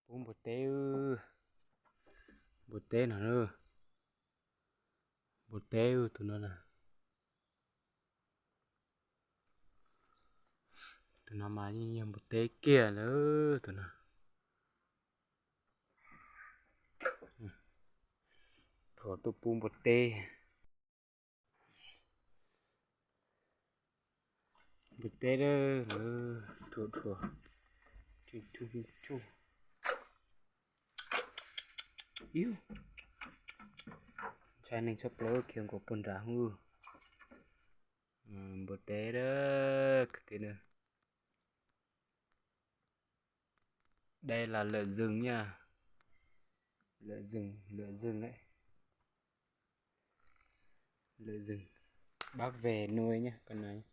Pub npua teb, npua teb no, npua teb tus no na. Tus no mas yeej yog npua teb kiag lawm tus no. Thuam tuaj pub npua teb. Npua teb lawm, thuam thuam. Ntshai neeg tshaj plaws khiav nkaus puag nram hub. Npua teb lawm, kwv tij na. Đây là lợn rừng nha. Lợn rừng, lợn rừng đấy. Lợn rừng. Bác về nuôi nhé, con này.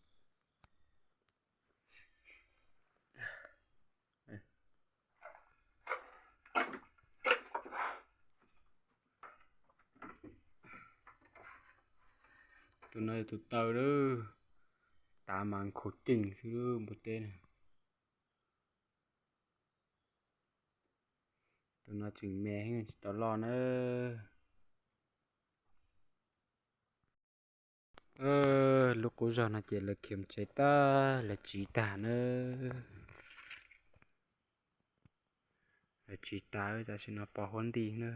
Tus no yog tus taw lawm, tav mas khuv ceem xwb lub npua teb na. Tus no tseem me heev tsis tau loj na. Lub qub zog no ces lawv khiav tsev tag, lawv tsiv tag na. Lawv tsiv tas, tam sim no pos huab nti na.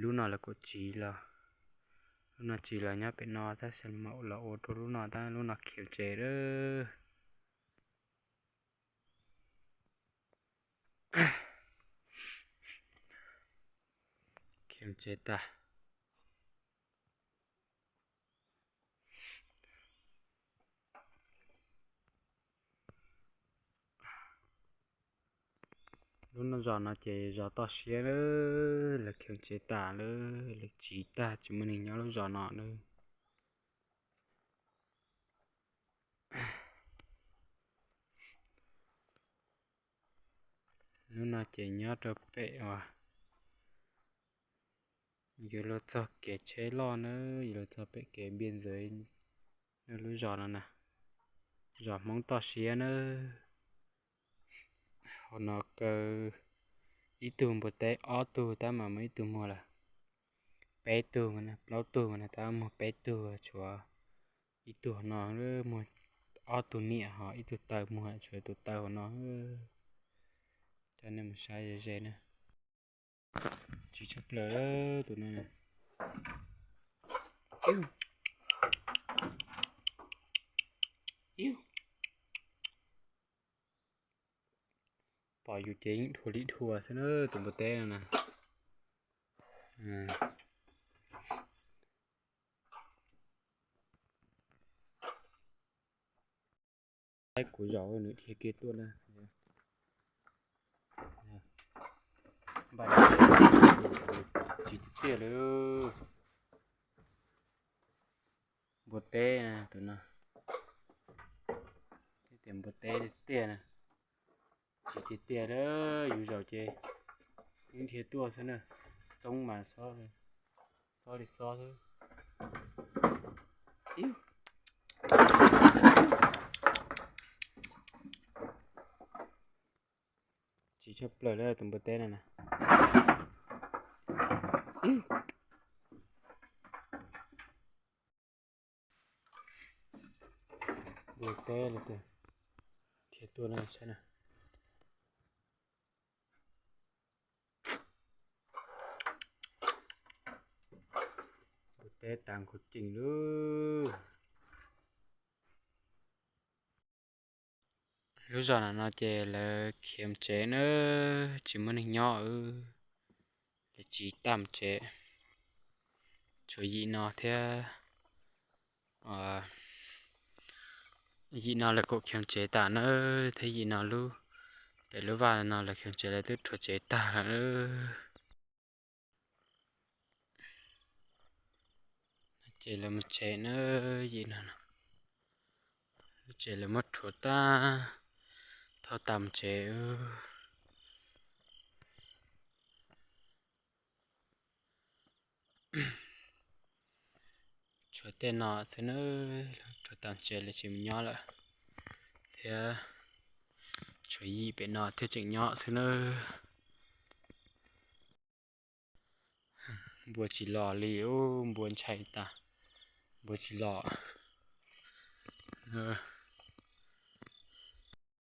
Lub no lawv kuj tsiv los, lub no tsiv los nyob pem no tab sis mas los ua rau lub no tab, lub no khiav tsev lawm. Khiav tsev tas. Lub no zos no ces zos toj siab lawm, lawv khiav tsev tas lawm, lawv tsiv tag tsis muaj neeg nyob lub zos no lawm. Lub no ces nyob rau pem uas yuav luag txog kev tsheb loj na, yuav luag txog pem kev npiaj ntxawv lub zos no na, zos Hmoob toj siab na. Hauv no kaw ib tug npua teb ob tug tab mas muaj ib tug muag lawm, peb tug, plaub tug na tab muag peb tug, tshuav ib tug hauv no, muag ob tug niam ho ib tug taw muag, tshuav tus taw hauv no. Coj nej mus saib ze ze na. Tsiv tshaj plaws tus no. Pom yus ces yeej dhua li dhua xwb na tus npua teb no na. Saib kuv zaum nws dhia kiag tuaj na. Tsiv tiag tiag li. Npua teb na tus no. Tias npua teb tiag tiag na. Tsiv tiag tiag li, yus zaum ces yeej dhia tuaj xwb na. Txoob mas xob li xob xwb. Tsiv tshaj plaws li tus npua teb no na. Npua teb los tias dhia tuaj no saib na. Npua teb tas khuv ceem lawm. Lub zos no ces lawv khiav tsev na, tsis muaj neeg nyob, lawv tsiv tag tsev. Tshuav yim no thiab, yim no lawv kuj khiav tsev tas na, thiab yim no lub, pem lub vaj no lawv khiav tsev lawv twb rhuav tsev tag lawm. Ces lawv mus tsev na, yim no, tsev lawv muab rhuav tag, thauj tas mus tsev. Tshuav tej no xwb na, rhuav tas tsev lawv tsis mus nyob lawm, thiab tshuav yim pem no thiaj tseem nyob xwb na. Npua tsis los li, ub, npua ntshai tas. Npua tsis los.